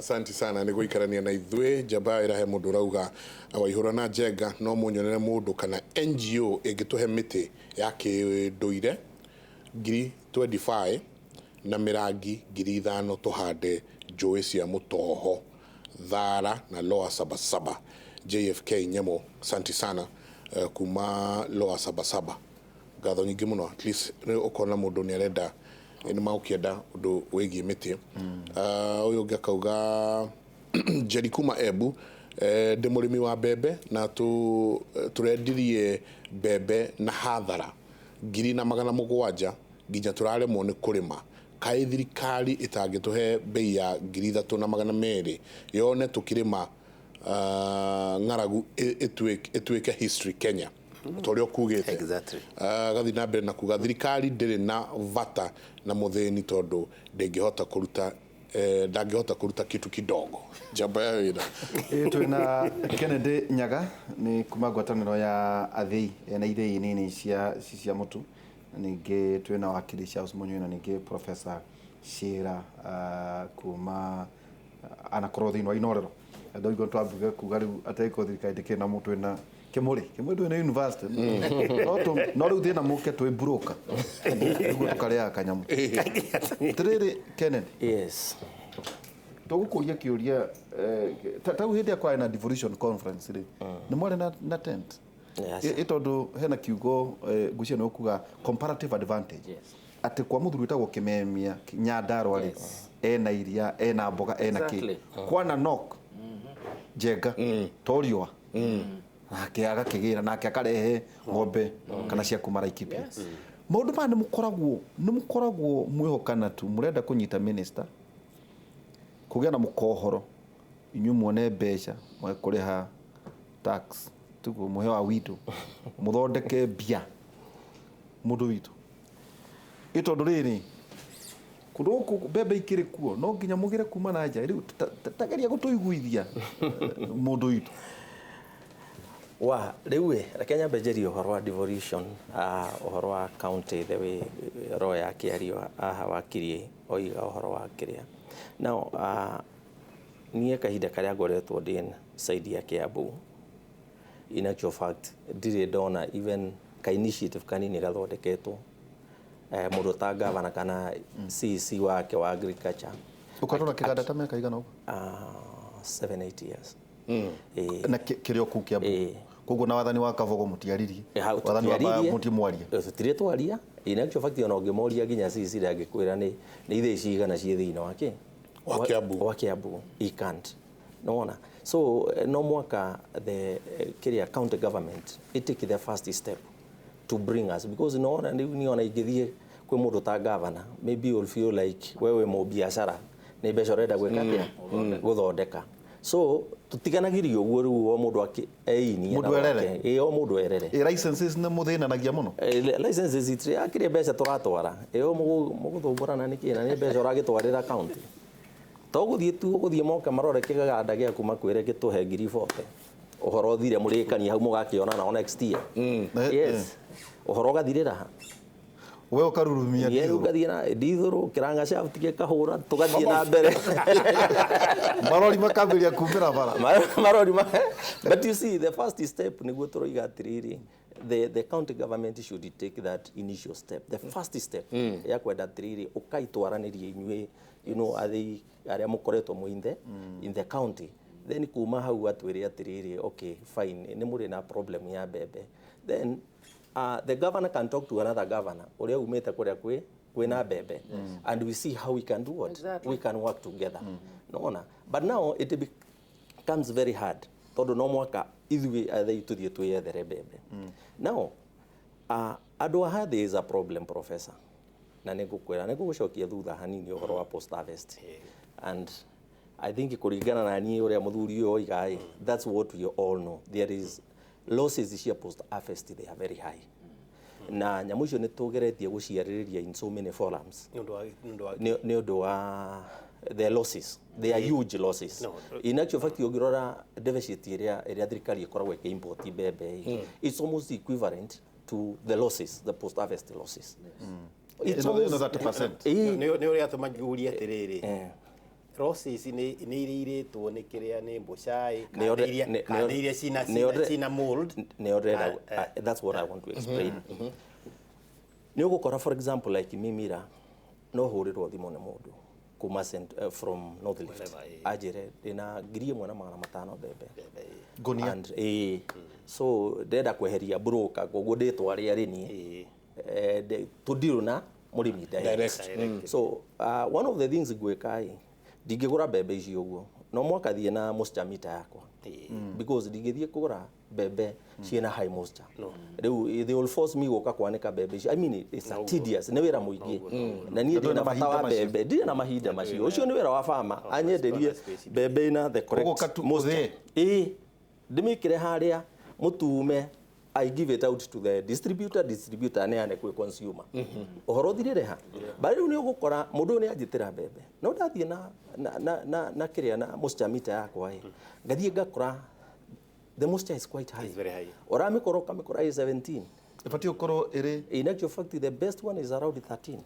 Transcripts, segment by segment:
Asante sana nĩ gũikarania na ithuĩ. Njamba ĩrahe mũndũ ũrauga Waihũra na Njenga no mũnyonere mũndũ kana NGO ĩngĩtũhe mĩtĩ ya kĩndũire 25,000 na mĩrangi 5,000 tũhande njũĩ cia Mũtoho, Thara na Lower Sabasaba. JFK Nyemo, asante sana kuma Lower Sabasaba. Ngatho nyingĩ mũno, at least nĩ ũkona mũndũ nĩ arenda, nĩ magũkĩenda ũndũ wĩgiĩ mĩtĩ. Ũyũ ũngĩ akauga Njeri kuma Embu, ndĩ mũrĩmi wa mbembe na tũrendirie mbembe na hathara 1700 nginya tũraremwo nĩ kũrĩma. Kaĩ thirikari ĩtangĩtũhe mbei ya 3200 yone tũkĩrĩma ng'aragu ĩtuĩke history Kenya ta ũrĩa ũkugĩte. Agathiĩ na mbere na kuga thirikari ndĩrĩ na bata na mũthĩni tondũ ndĩngĩhota kũruta ndangĩhota kũruta kitu kidogo njamba ya wĩra. Ĩ twĩna Kennedy Nyaga nĩ kuma ngwatanĩro ya athĩi ena ithĩi nini cia mũtu, na ningĩ twĩna wakiri Charles Munyui, na ningĩ Professor Shira kuma anakorwo thĩinĩ wa Inorero. Andũ aingĩ twambuge kuga rĩu atĩ thirikari ndĩkĩrĩ na mũtwe na kĩmũrĩ kĩmũrĩ ndũĩ nĩ university, no rĩu thĩna mũke twĩ broker nĩguo tũkarĩaga kanyamũ. Atĩrĩrĩ Kennedy. Yes. Tũgũkũria kĩũria, ta rĩu hĩndĩ ĩrĩa kwarĩ na devolution conference rĩ, nĩ mwarĩ na tent? Yes. Ĩ tondũ hena kiugo, ngwĩciria nĩ ũkuga comparative advantage, atĩ kwa mũthuri wĩtagwo Kĩmemia Nyandarua rĩ, ena iria, ena mboga, ena kĩ. Kwana nok Njenga to riũa nake agakĩgĩra nake akarehe ng'ombe kana cia kuma Laikipia. Maũndũ maya nĩ mũkoragwo mwĩhokana tu mũrenda kũnyita minister kũgĩa na mũkohoro, inyuĩ muone mbeca mwage kũrĩha tax, tuguo mũhe wa witũ mũthondeke mbia mũndũ witũ. Ĩ tondũ rĩrĩ kũndũ gũkũ mbembe ikĩrĩ kuo, no nginya mũgĩre kuma na nja. Rĩu tageria gũtũiguithia, mũndũ witũ. Wa rĩu ĩ reke nyambe njarie ũhoro wa devolution, ũhoro wa county, the way roho yakĩario haha wakiri oiga ũhoro wa kĩrĩa. Now niĩ kahinda karĩa ngoretwo ndĩ side ya Kiambu, in actual fact ndirĩ ndona even ka initiative kanini gathondeketwo, mũndũ ta gavana kana CEC wake wa agriculture. Ũkoretwo na kĩganda ta mĩaka igana ũguo? 7, 8 years. Na kĩrĩ o kũu Kiambu? Ĩĩ. Koguo na wathani wa Kabogo mũtiaririe? Hau wathani wa tũtiaririe. Mũtimwaria? Tũtirĩ twaria. In actual fact ona ũngĩmoria nginya CEC ndangĩkwĩra nĩ ithĩi cigana ciĩ thĩinĩ wa kĩ Wa Kiambu. Wa Kiambu, he can't. Nona so no mwaka the kĩrĩa county government it take the first step to bring us, because nona rĩu niona ingĩthiĩ kwĩ mũndũ ta governor, maybe you'll feel like wewe mũ biacara nĩ mbeca ũrenda gwĩka atĩa, gũthondeka. So tũtiganagĩrio ũguo rĩu o mũndũ einie. Mũndũ erere. Ĩ, o mũndũ erere. Ĩ licenses nĩ mũthĩnanagia mũno? Licenses itirĩ akĩrĩ mbeca tũratwara ĩyo mũgũthũmbũrana nĩkĩ na nĩ mbeca ũragĩtwarĩra county? To gũthiĩ tu ũgũthiĩ moke marore kĩganda gĩaku makwĩre gĩtũhe 40,000, ũhoro ũthire, mũrĩkanie hau mũgakĩona nao next year. Yes, ũhoro ũgathirĩra ha. We ũkarurumia. Niĩ rĩu ndithũrũ. Ngathiĩ na ndithũrũ kĩranga shaft gĩkahũra, tũgathiĩ na mbere. Marori makambĩrĩria kumĩra bara. Marori but you see, the first step nĩguo tũroiga atĩrĩrĩ, the county government should take that initial step, the first step ya kwenda atĩrĩrĩ, ũkaitwaranĩrie inyuĩ athĩi arĩa mũkoretwo mwĩ in the county. Then kuma hau atwĩre atĩrĩrĩ, okay, fine, nĩ mũrĩ na problem ya mbembe, then the governor can talk to another governor ũrĩa umĩte kũrĩa kwĩna mbembe and we see how we can do what we can work together. Nona but now it becomes very hard tondũ no mwaka ithuĩ athei tũthiĩ twĩyethere mbembe. Now andũ aha, there is a problem, professor, na nĩ ngũkwĩra nĩ ngũgũcokia thutha hanini ũhoro wa post harvest, and I think kũringana na niĩ ũrĩa mũthuri ũyũ oiga ĩ, that's what we all know, there is losses cia post harvest, they are very high, na nyamũ icio nĩ tũgeretie gũciarĩrĩria in so many forums. Nĩ ũndũ wa Nĩ ũndũ wa the losses, they are huge losses. No. In actual fact ũngĩrora deficit ĩrĩa thirikari ĩkoragwo ĩkĩ-import mbembe ĩ, it's almost equivalent to the losses, the post harvest losses. It's Ĩno 30%. Ĩ, Nĩ ũrĩa atũma njurie atĩrĩrĩ. Losses nĩ iria irĩtwo nĩ kĩrĩa, nĩ mbũcaĩ, Nĩ kana nĩ iria cina cina mold? Nĩ ndĩrenda, that's what I want to explain. Nĩ ũgũkora, for example, like mimira no hũrĩrwo thimũ nĩ mũndũ kuma from North Rift, anjĩre ndĩna 1500 mbembe. Ngũnia. And so ndĩrenda kweheria broker, koguo ndĩtware arĩ niĩ tũndirũ na mũrĩmi direct. Direct. So one of the things ngwĩka ĩ, ndingĩgũra mbembe icio ũguo, no mwaka thiĩ na moisture meter yakwa, because ndingĩthiĩ kũgũra mbembe ciĩna high moisture. Rĩu they will force me gũka kwanĩka mbembe icio. I mean, it's a tedious, nĩ wĩra mũingĩ, na niĩ Ndũrĩ ndirĩ na na bata mahinda wa macio. mbembe, ndirĩ na mahinda macio. Ũcio nĩ wĩra wa farmer, anyenderie mbembe ina the Ũgũka correct tu moisture. ũthĩe. Ĩĩ, ndĩmĩkĩre harĩa mũtume, I give it out to the distributor, distributor aneane kwĩ consumer, ũhoro ũthirĩre ha. But rĩu nĩ ũgũkora mũndũ ũyũ nĩ anjĩtĩra mbembe, no ndathiĩ na kĩrĩa, na moisture meter yakwa ĩ, ngathiĩ ngakora the moisture is quite high. It's very high. Ũramĩkora, ũkamĩkora ĩ 17. Ĩbatiĩ gũkorwo ĩrĩ? In actual fact, the best one is around 13,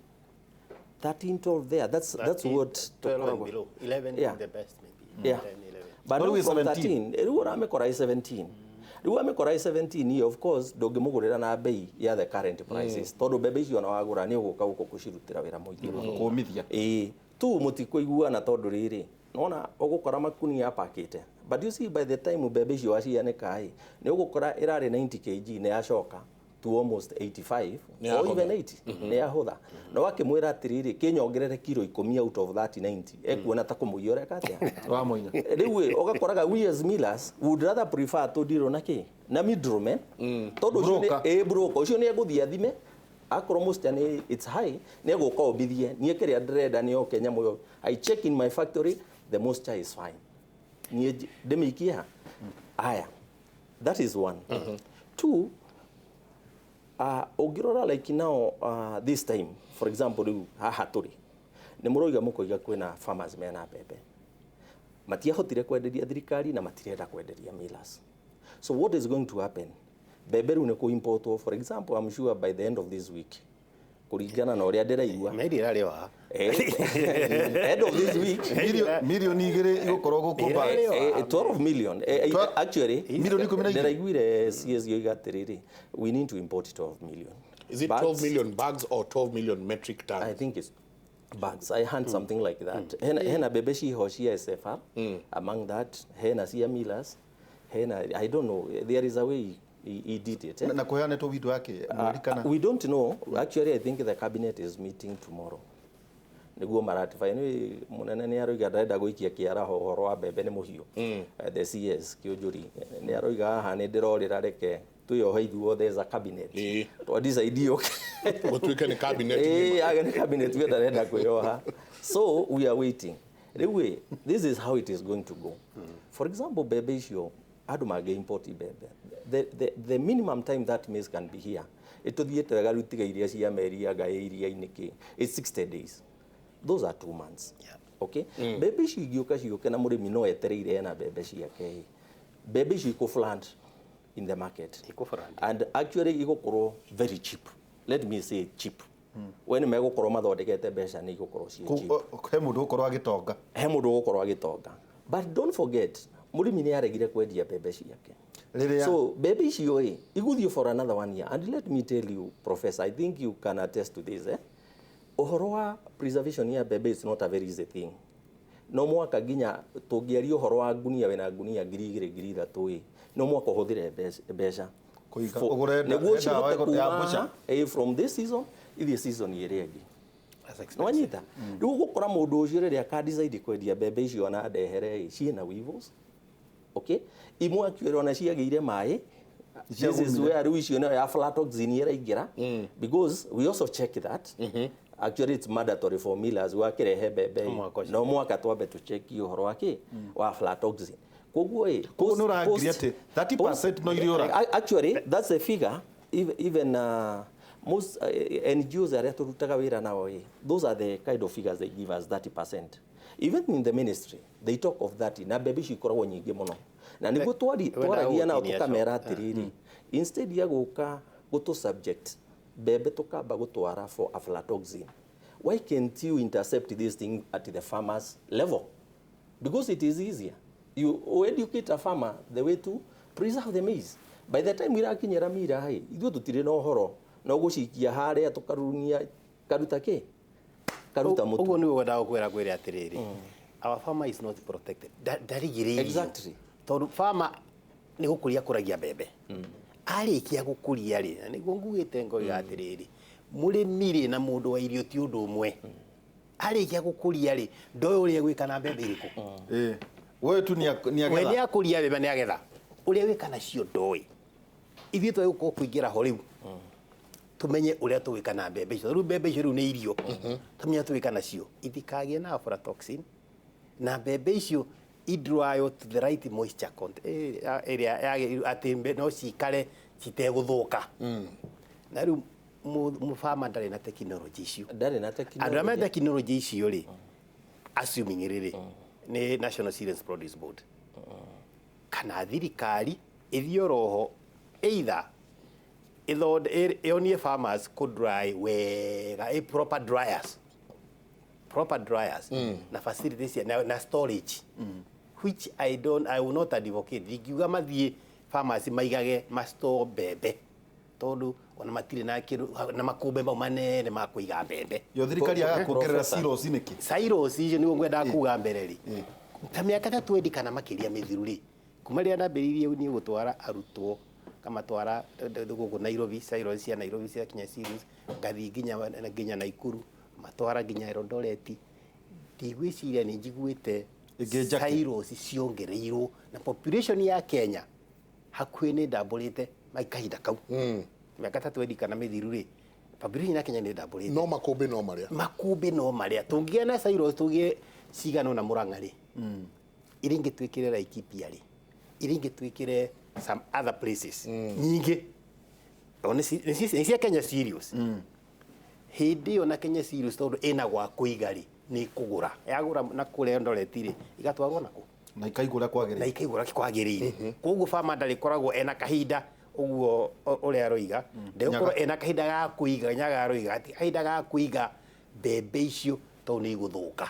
13, 12 there. That's 13, what 12 and tũkoragwo. below 11 is the best, maybe 10, 11. But No, rĩu rĩu from 17. 13, rĩu ũramĩkora ĩ 17, rĩu amĩkora ĩ 17, of course ndũngĩmũgũrĩra na bei ya the current prices, tondũ mbembe icio ona wagũra nĩ ũgũka gũkũ kũcirutĩra wĩra mũingĩ mũno. Kũmithia. Ĩĩ, tu mũtikũiguana, tondũ rĩrĩ nona ũgũkora makunia apakĩte, but you see, by the time mbembe icio wacianĩka ĩ, nĩ ũgũkora ĩrarĩ 90 kg, nĩ yacoka to almost 85 Nĩ or yahũtha. even 80, nĩ yahũtha. Na wakĩmwĩra atĩrĩrĩ, kĩnyongerere kiro 10 out of that 90, ekuona ta kũmũiya ũreka atĩa. Wa mũina. Rĩu ĩ, ũgakoraga we as millers would rather prefer tũndirwo na kĩ, na middleman, tondũ ũcio Broker. ĩ, broker ũcio nĩ egũthiĩ athime, akorwo moisture nĩ it's high, nĩ egũka ombithie. Niĩ kĩrĩa ndĩrenda nĩ oke nyamũ ĩyo, I check in my factory, the moisture is fine, niĩ ndĩmĩikie ha. Aya, that is one. Two, ũngĩrora like now, this time, for example, rĩu haha tũrĩ nĩ mũroiga, mũkoiga kwĩna farmers mena mbembe matiahotire kwenderia thirikari na matirenda kwenderia millers. So what is going to happen? Mbembe rĩu nĩ kũ-importwo. For example, I'm sure by the end of this week, kũringana na ũrĩa ndĩraigua, Meri ĩrarĩ wa end of this week, 2 million igũkorwo gũkũ bags. 12 million. Actually, 12 million. ndĩraiguire CS yoiga atĩrĩrĩ, we need to import 12 million Is it bags. 12 million bags or 12 million metric tons? I think it's bags. I heard something like that. Hena mbembe ciho cia SFR, among that hena cia millers, hena, I don't know, there is a way he did it, eh? Na kũheanĩtwo windu yake mweri kana? We don't know. Actually, I think the cabinet is meeting tomorrow nĩguo maratify. Nĩ mũnene nĩ aroiga ndarenda gũikia kĩaraho ũhoro wa mbembe nĩ mũhiũ. The CS Kĩũnjũri nĩ aroiga haha nĩ ndĩrorĩra, reke twĩyohe ithuothe as a cabinet, twa decide yũke. Gũtuĩke nĩ cabinet Eh, ng'ima. aga nĩ cabinet we ndarenda kwĩyoha. So we are waiting. Rĩu ĩ, this is how it is going to go. For example, mbembe icio andũ mangĩ import mbembe, the minimum time that maize can be here, ĩtũthiĩte wega rĩu, tiga iria cia meri anga ĩ iria-inĩ kĩ, it's 60 days. Those are 2 months. Okay, mbembe icio ingĩũka ciũke na mũrĩmi no etereire ena mbembe ciake ĩ, mbembe icio ikũ flood in the market. Ikũ-flood. And actually igũkorwo very cheap. Let me say cheap. We nĩ megũkorwo mathondekete mbeca, nĩ igũkorwo ciĩ cheap. He mũndũ ũgũkorwo agĩtonga. He mũndũ ũgũkorwo agĩtonga, but don't forget mũrĩmi nĩ aregire kwendia mbembe ciake. Rĩrĩa So mbembe icio ĩ igũthiĩ for another one year. And let me tell you, professor, I think you can attest to this, eh? Ũhoro wa preservation ya mbembe is not a very easy thing. No mwaka nginya tũngĩaria ũhoro wa ngunia, wĩna ngunia 2000, 3000 ĩ, no mwaka ũhũthĩre mbeca Kũiga- ũgũre nĩguo ndawa cihote ya kuma mbũca. from this season ithiĩ season ĩrĩa ĩngĩ. That's expensive. Nĩwanyita? Rĩu ũgũkora mũndũ ũcio rĩrĩa aka decide kwendia mbembe icio ona ndehere ĩ, ciĩna weevils, okay, imwe akiũra ona ciagĩire maĩ. This is Ciagũmire. where rĩu icio nayo ya aflatoxin ĩraingĩra, because we also check that. Actually, it's mandatory for millers, wakĩrehe mbembe No mũhaka ĩ, no mwaka twambe tũcheki ũhoro wa kĩ, wa aflatoxin. Koguo ĩ, Koguo nĩ ũrangiria atĩ 30% no iriũra. Actually, that's a figure even most NGOs arĩa tũrutaga wĩra nao ĩ, those are the kind of figures they give us, 30%. Even in the ministry they talk of 30, na mbembe icio ikoragwo nyingĩ mũno, na nĩguo Wenda twaragia nao gũtinia tũkamera atĩrĩrĩ, instead ya gũka gũtũ subject mbembe tũkamba gũtwara for aflatoxin, why can't you intercept this thing at the farmers level? Because it is easier. You educate a farmer the way to preserve the maize. By the time irakinyĩra mira ĩ, ithuĩ tũtirĩ na ũhoro no gũcikia harĩa tũkarunia karuta kĩ karuta mũtu. Ũguo nĩguo ngwendaga gũkwĩra ngwĩre atĩrĩrĩ, our farmer is not protected. Ndarigĩrĩirio. Exactly. Tondũ farmer nĩ gũkũria akũragia mbembe. Arĩkia gũkũria rĩ, na nĩguo ngugĩte ngoiga atĩrĩrĩ, mũrĩmi rĩ na mũndũ wa irio ti ũndũ ũmwe. Arĩkia gũkũria rĩ, ndoĩ ũrĩa gwĩka na mbembe irĩkũ. Eh, wewe tu ni We agetha. nĩ akũria mbembe nĩ agetha. Ũrĩa gwĩka nacio ndoĩ. Ithuĩ twagĩrĩirwo gũkorwo kũingĩra ho rĩu. Tumenye ũrĩa tũgwĩka na mbembe icio. Rĩu mbembe icio rĩu nĩ irio. Tumenye tũgwĩka nacio. Itikagĩe na aflatoxin. Na mbembe icio idryo to the right moisture content ĩrĩa yagĩrĩirwo atĩ no cikare citegũthũka. Na rĩu mũbama ndarĩ na tekinoronjĩ icio. Ndarĩ na Andũ arĩa mena tekinoronjĩ. tekinoronjĩ icio rĩ, assuming rĩrĩ, nĩ National Cereals Produce Board kana thirikari ĩthiĩ oroho either ĩonie farmers kũ dry wega, proper dryers, proper dryers na facilities na storage, which I will not advocate. Ndingiuga mathiĩ farmers maigage ma store mbembe, tondũ ona matirĩ na kĩndũ na makũmbĩ mau manene ma kũiga mbembe. Yo thirikari yaga kuongerera Professor. silos nĩkĩ? Silos icio nĩguo ngwendaga kuga mbere rĩ, ta mĩaka ta 20 kana makĩria mĩthiru rĩ, kuma rĩrĩa ndambĩrĩirie niĩ gũtwara arutwo ngamatwara gũkũ Nairobi, silos cia Nairobi cia kinya silos, ngathiĩ nginya Naikuru, matwara nginya Eldoret, ndigwĩciria nĩ njiguĩte Ĩngĩ njake. silos ciongereirwo na population ya Kenya hakuhĩ nĩ ndambũrĩte kahinda kau mĩaka ta 20 kana mĩthiru rĩ, population ya Kenya nĩ ndambũrĩte. No makũmbĩ no marĩa. Makũmbĩ no marĩa tũngĩgĩa na silos tũgĩe cigana ũna Mũrang'a rĩ, iria ingĩ twĩkĩre Laikipia rĩ, iria ingĩ twĩkĩre some other places nyingĩ. O nĩ cia Kenya Cereals. Hĩndĩ ĩyo na Kenya Cereals tondũ ĩna gwa kũiga rĩ, nĩ kũgũra yagũra na kũrĩa Eldoret rĩ, igatwarwo nakũ Na ikaigwo ũrĩa na kwagĩrĩire. ikaigwo ũrĩa kwagĩrĩire. Koguo farmer ndarĩkoragwo ena kahinda ũguo ũrĩa aroiga, ndegũkorwo ena kahinda ga kũiga, Nyaga aroiga atĩ kahinda ga kũiga mbembe icio tondũ nĩ igũthũka.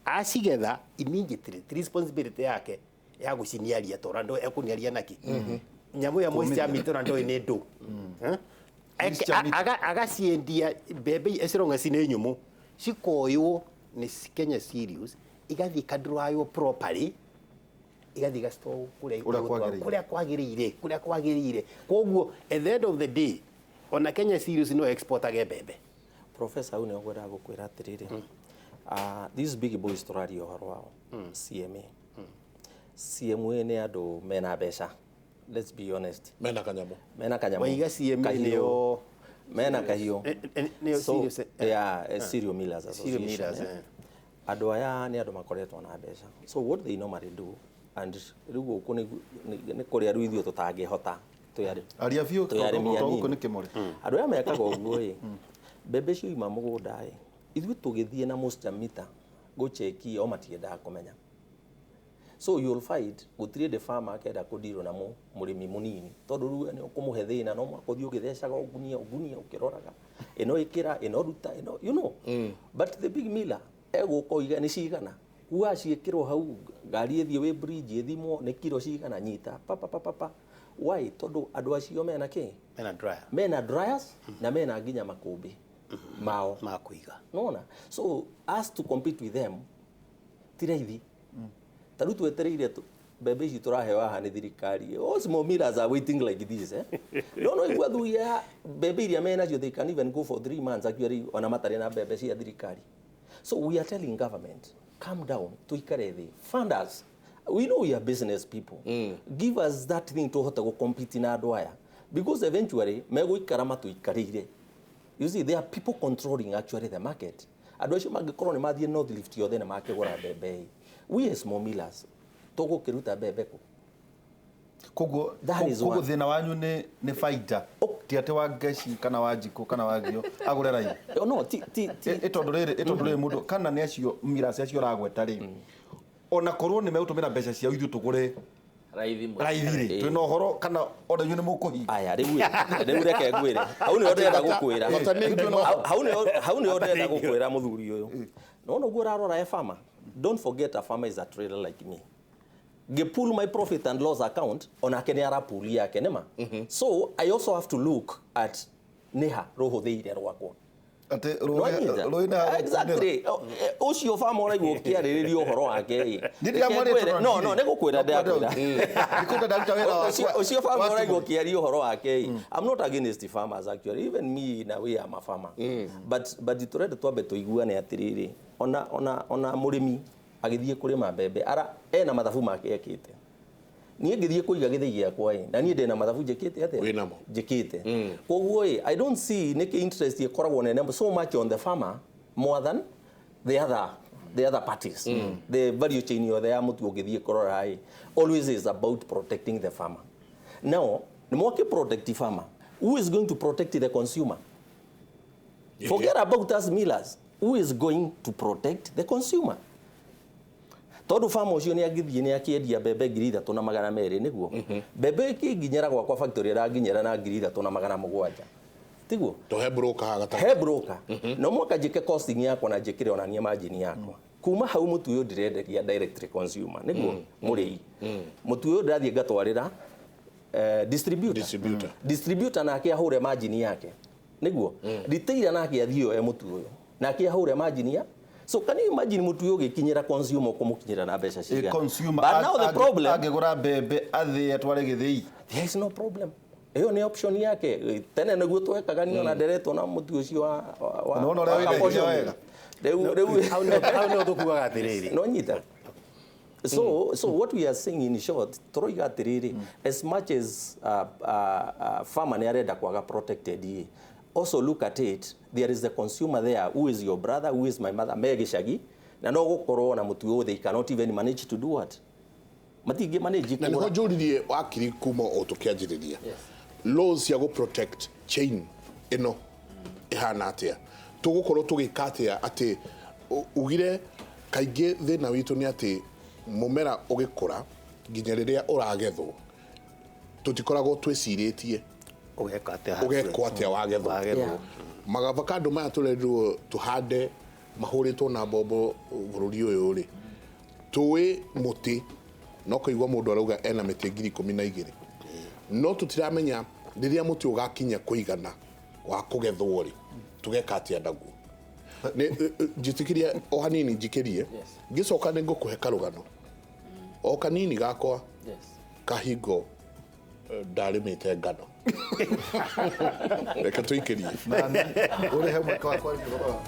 Acigetha immediately, ti responsibility yake ya gũciniaria, tondũ ndũ ekũniaria naki nyamũ ya moisture meter, na ndoĩ nĩ ndũ. Eh? Moisture meter. Agaciendia mbembe cironga cinĩ nyũmũ, cikoywo nĩ Kenya Cereals, igathiĩ ikadrywo properly, igathiĩ igastore kũrĩa Ũrĩa kwagĩrĩire. Kũrĩa kwagĩrĩire, kũrĩa kwagĩrĩire. Koguo at the end of the day ona Kenya Cereals no exportage mbembe. Professor, hau nĩho ngwendaga gũkwĩra atĩrĩrĩ, these big boys tũraria ũhoro wao, CMA, CMA nĩ andũ mena mbeca, let's be honest. Mena kanyamũ. Mena kanyamũ. Waiga CMA Kahiũ. Nĩo Mena kahiũ. Nĩo So, Cereals, yeah, Cereal Millers Cereal Association, Millers, eh. Andũ aya nĩ andũ makoretwo na mbeca, so what they normally do, and rĩu gũkũ nĩ kũrĩa rĩu ithuĩ tũtangĩhota twĩ Aria biũ twĩ arĩmi tondũ gũkũ anini. nĩ kĩmũrĩ. Andũ aya mekaga ũguo ĩ, mbembe cioima mũgũnda ĩ, ithuĩ tũgĩthiĩ na moisture meter gũcheki, o matiendaga kũmenya. So you'll find gũtirĩ ndĩ farmer akenda kũndirwo na mũrĩmi mũnini, tondũ rĩu nĩ ũkũmũhe thĩna, no mũhaka ũthiĩ ũgĩthecaga ũgunia ũgunia ũkĩroraga ĩno ĩkĩra ĩno ruta ĩno, but the big miller egũka oiga nĩ cigana kuga ciĩkĩrwo hau ngari ĩthiĩ wĩ bridge ĩthimwo nĩ kiro cigana nyita pa pa pa pa pa. Why? Tondũ andũ acio mena kĩ? Mena dryer. Mena dryers na mena nginya makũmbĩ mao ma kũiga. Nona so us to compete with them ti raithi. Ta rĩu twetereire mbembe ici tũraheo haha nĩ thirikari. All small millers are waiting like this, eh? No igua thuri ya mbembe iria menacio, they can even go for 3 months actually ona matarĩ na mbembe cia thirikari. So we are telling government, calm down, tuikare thĩ, fund us. We know we are business people. Give us that thing tũhote gũcompete na andũ aya, because eventually megũikara matũikarĩire. You see, there are people controlling actually the market. Andũ acio mangĩkorwo nĩ mathiĩ North Rift yothe nĩ makĩgũra mbembe ĩ, we as small millers tũgũkĩruta mbembe kũ? Koguo That is koguo one. thĩna wanyu nĩ baita, ti atĩ wa ngeci kana wa njikũ kana wa ngio agũre raithi. Oh, no, ti Ĩ tondũ rĩrĩ mũndũ kana nĩ acio mirasi acio ũragweta rĩ, ona korwo nĩ megũtũmĩra mbeca ciao ithuĩ tũgũre Raithi mũno. Raithi rĩ, twĩna ũhoro kana ona inyuĩ nĩ mũkũhinga? Aya, rĩu rĩu reke ngwĩre, hau nĩho ndĩrenda gũkwĩra. Bata nĩ ngima. Hau nĩho ndĩrenda gũkwĩra, mũthuri ũyũ. Nona ũguo ũrarora e farmer, don't forget a farmer is a trader like me. Ngĩpull my profit and loss account, onake nĩ arapull yake nĩma. So I also have to look at nĩha rũhũthĩire rwakwa. Atĩ Nwanyita? rũĩ na Exactly. Ũcio farmer ũraigua ũkĩarĩrĩria ũhoro wake ĩ. Niĩ ndiramwarĩtie Reke ngwĩre- tondũ No, no, nĩ gũkwĩra ndĩrakwĩra. Ndikũenda ndaruta wĩra wakwa. Ũcio farmer ũraigua ũkĩaria ũhoro wake ĩ. I'm not against the farmers, actually. Even me, in a way, I'm a farmer. But tũrenda twambe tũiguane atĩrĩrĩ, ona mũrĩmi agĩthiĩ kũrĩma mbembe ara ena mathabu make ekĩte. Niĩ ngĩthiĩ kũiga gĩthĩi gĩakwa ĩ, na niĩ ndĩna mathabu njĩkĩte atĩa? Wĩnamo. Njĩkĩte. Koguo ĩ, I don't see nĩkĩ interest ĩkoragwo nene so much on the farmer more than the other parties. The value chain yothe ya mũtu ũngĩthiĩ kũrora ĩ, always is about protecting the farmer. Now nĩ mwakĩ protect the farmer, who is going to protect the consumer? Forget about us millers. Who is going to protect the consumer? Tondũ farmer ũcio nĩ angĩthiĩ nĩ akĩendia mbembe 3200, nĩguo mbembe ĩkĩnginyĩra gwakwa factory ĩranginyĩra na 3700, tiguo? To he broker haha gatagatĩ. He broker. No mwaka njĩke costing yakwa na njĩkĩre ona niĩ margin yakwa. Kuma hau, mũtu ũyũ ndĩrenderia directly consumer, nĩguo mũrĩi. Mũtu ũyũ ndĩrathiĩ ngatwarĩra distributor. Distributor. Distributor nake ahũre margin yake, nĩguo retailer nake athiĩ oe mũtu ũyũ nake ahũre margin ya. So can you imagine mũtu ũyũ ũgĩkinyĩra consumer ũkũmũkinyĩra na mbeca cigana? Consumer But now the problem, angĩgũra mbembe athĩe atware gĩthĩi? There is no problem. Ĩyo nĩ option yake. Tene nĩguo twekaga, niĩ ona nderetwo na mũtu ũcio wa Nĩwona ũrĩa wa wĩna hinya kaboco. wega? Rĩu Hau nĩho tũkugaga atĩrĩrĩ. No nyita. So what we are saying in short, tũroiga atĩrĩrĩ, as much as farmer nĩ arenda kwaga protected ĩ, also look at it, there is the consumer there who is your brother, who is my mother, me gĩcagi na no gũkorwo na mũtu ũyũ, they cannot even manage to do what, matingĩ manage Na nĩho kũgũra. Njũririe wakiri kuma o tũkĩanjĩrĩria, laws cia gũ protect chain ĩno ĩhana atĩa? Tũgũkorwo tũgĩka atĩa atĩ ugire kaingĩ thĩna witũ nĩ atĩ mũmera ũgĩkũra nginya rĩrĩa ũragethwo tũtikoragwo twĩcirĩtie ũgeka atĩa? Ũgekwo atĩa wagethwo? Wagethwo. Magavakando maya tũrerirwo tũhande mahũrĩtwo na mbombo bũrũri ũyũ rĩ, tũĩ mũtĩ no kũigua mũndũ arauga ena mĩtĩ 12,000, no tũtiramenya rĩrĩa mũtĩ ũgakinya kũigana wa kũgethwo rĩ, tũgeka atĩa naguo? Nĩ njĩtĩkĩria o hanini njikĩrie, ngĩcoka nĩ ngũkũhe karũgano o kanini gakwa kahingo ndarĩmĩte ngano. Reke tũikĩrie. Ũrĩhe mweke wa kwaria ũhoro wa